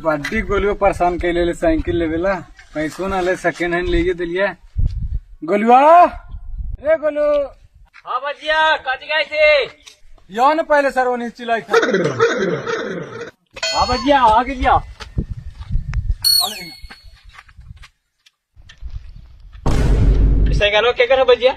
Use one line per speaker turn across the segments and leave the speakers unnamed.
बड्डी गोलियो परेशान कैले ले साइकिल लेवेला, पैसो ना ले सेकेंड हैंड लेके दिलिया। गोलुआ रे गोलू।
हाँ भैया कज गए थे?
यो न पहले सर वो चिल्लाई था।
हाँ भैया आ गया। साइकिल क्या कर भैया?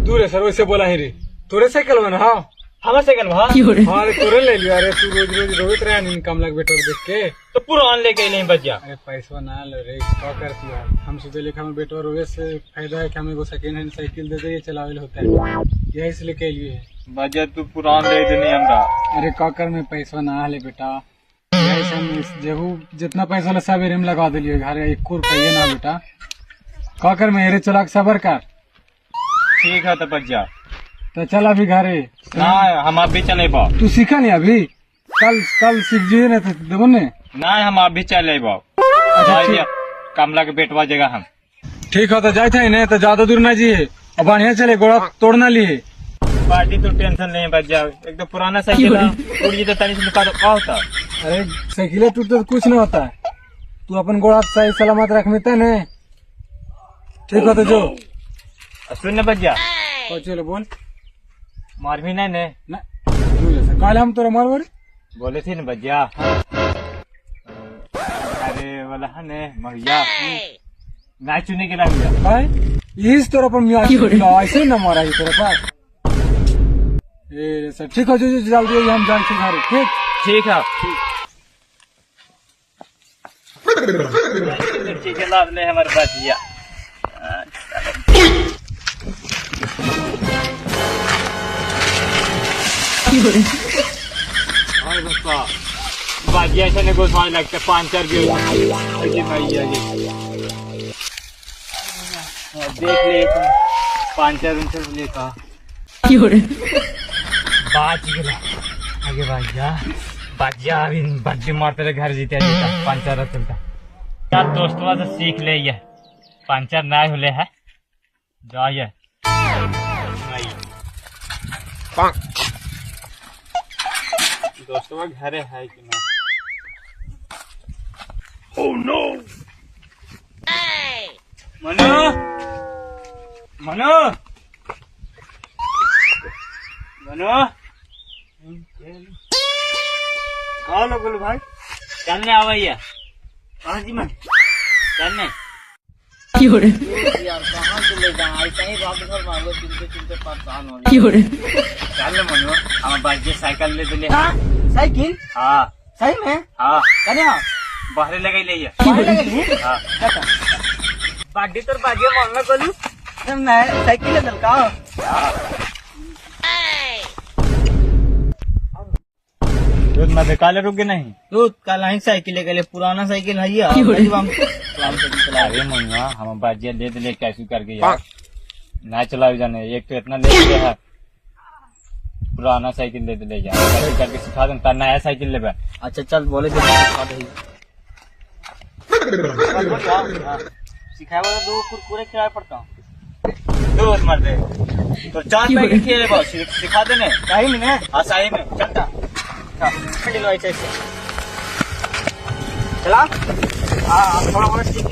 दूर है सर वैसे बोला ही रे, तोरे साइकिल बना। हाँ
हमारे साइकिल हाँ
हाँ अरे तोरे ले लियो। अरे तू रोज रोज रोहित रहा नहीं कम लग बेटर देख के
तो पुरान लेके नहीं भैया।
अरे पैसा ना ले रे क्या करती है, हम सोचे लेखा में बेटवा रोवे से फायदा है कि हमें वो सेकेंड हैंड साइकिल दे दे, ये चलावे होता है, यही इसलिए के लिए है।
भैया तू पुरान ले दे नहीं हमरा।
अरे का कर में पैसा ना ले बेटा, यही से हम जेहू जितना पैसा ले सब एरे में लगा दिलिए, घर 1 रुपया ना बेटा। का कर में एरे चला के सबर कर।
ठीक है तो भैया
तो चल अभी घरे
ना, हम अभी चले।
तू सीखा नहीं अभी? कल कल सीख जी ना तो देबो ने।
ना हम अभी चले। अच्छा कमला के बेटवा जगह हम।
ठीक है तो जाए थे ने तो ज्यादा दूर ना जी, और बढ़िया चले, गोड़ा तोड़ना लिए।
पार्टी तो टेंशन नहीं बच जाओ, एक तो पुराना साइकिल टूट जी तो तनी से का होता।
अरे साइकिल टूटते तो कुछ नहीं होता है, तू अपन गोड़ा सही सलामत रख मिलता ने। ठीक है तो जो
सुन न बच जा।
चलो बोल।
मारवी नहीं ने
ना कल हम तोरा मारबो
बोले थे न भैया। अरे वाला है ने मरिया ना चुने के लागिया
भाई, इस तोरा पर मियां ऐसे ना मारा ये तोरा पर। ए सर ठीक है जो जो जल्दी हम जाए छे घरे। ठीक
ठीक है ठीक है लाभ ले हमारे भैया। अरे बापा बाजी ऐसे ने गोसाई लगते 5-4 भी भैया जी देख ले 5-4 उनसे लेका बाज गेला आगे भैया बाजिया अभी बड्डी मारते रहे घर जीते जीता 5-4 चलता। यार दोस्तों से सीख ले, ये 5-4 ना होले है जाइए। दोस्तों घरे है कि ना?
Oh no!
Manu Manu Manu
कहाँ लोग भाई?
चलने आवैया।
कहाँ जी मन?
चलने
यार कहाँ से ले जाए, ऐसा ही रात भर मांगो चिंते चिंते परेशान हो।
चल मनु हम बाजे साइकिल ले दिले।
हाँ साइकिल?
हाँ
सही में?
हाँ
कने हाँ
बाहर लगाई ले।
बाहर लगाई?
हाँ
बाडी तोर बाजे मांगना बोलू मैं साइकिल ले दल का।
दूध मत काले रुक गए नहीं?
दूध कल ही साइकिल ले गए, पुराना साइकिल है ये। हम
अरे मनुआ हम बाजिया ले दिले कैसे करके यार ना चलावे जाने, एक तो इतना ले लिया है पुराना साइकिल ले दिले यार, कैसे करके सिखा दे ता नया साइकिल लेबे।
अच्छा चल बोले दे सिखा दे। सिखाए वाला दो कुरकुरे खिलाए पड़ता।
दूध मर दे तो 4 पैकेट खिलाए बस सिखा देने
सही में ने?
हां सही में
चलता लो ऐसे ऐसे चला। हाँ थोड़ा थोड़ा ठीक।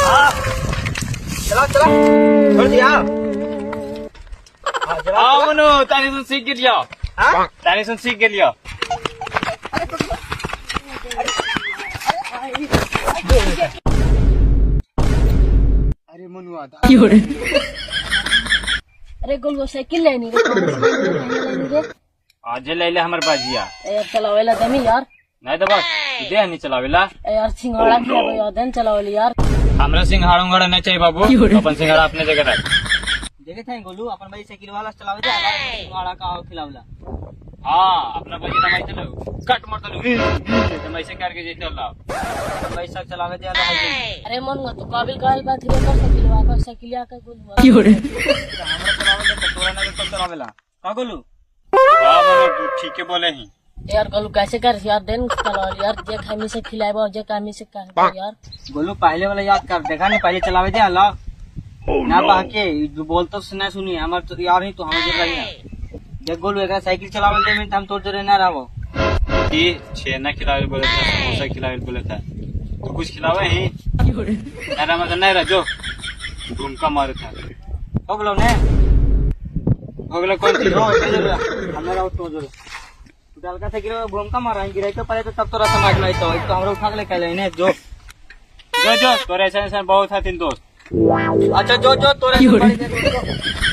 हाँ चला चला छोड़ दिया।
हाँ मनु तानी सुन सीख गेलियो।
हाँ
तानी सुन सीख गेलियो।
अरे मनुआ
अरे गोलू साइकिल लेनी रे
आज ले ले हमर बाजिया।
यार चलावेला दमी यार
नहीं तो बस दे नहीं चलावेला।
यार सिंघाड़ा खिलावे यार then चलावेला यार।
हमरा सिंघाड़ा उंघाड़ा नहीं चाहिए बाबू, अपन सिंघाड़ा अपने जगह रख।
देखे थे गोलू अपन भाई साइकिल वाला चलावे दे सिंघाड़ा का खिलावला।
हां अपना बाजी दमाई चलो कट मार दलो तुम ऐसे करके जे चल
अपन भाई सब चलावे दे।
अरे मन तू काबिल काबिल बात रे कर साइकिल वा का साइकिल का गोलू
हमरा चलावे दे तोरा ना तो चलावेला का गोलू?
हां मनु तू ठीक है बोले ही
यार गोलू कैसे कर यार then चलावल यार, जे खामी से खिलाएबो जे कामी से कहबो यार।
गोलू पहले वाला याद कर, देखा नहीं पहले चलावे दे अल्लाह ना बाके जो बोलतो सुना सुनी हमर तो यार नहीं तो हम जो रही ना। देख गोलू एकरा साइकिल चलावल दे में हम तोर जोरे ना रहबो।
कि छेना खिलावे बोले था, समोसा खिलावे बोले था, तो कुछ खिलावे ही अरे मतलब नहीं रह जो घूमका मारे था।
हो गेलो ने?
हो गेलो कौन चीज?
जो हमरा तो जो तू डालका से गिरो घूमका मारा गिरे तो पहले तो तब तोरा समझ में आइतो, तो हमरा उठा के ले कहले ने जो
जो जो तोरे ऐसा ऐसा बहुत हथिन दोस्त।
अच्छा जो जो तोरे बड़ी।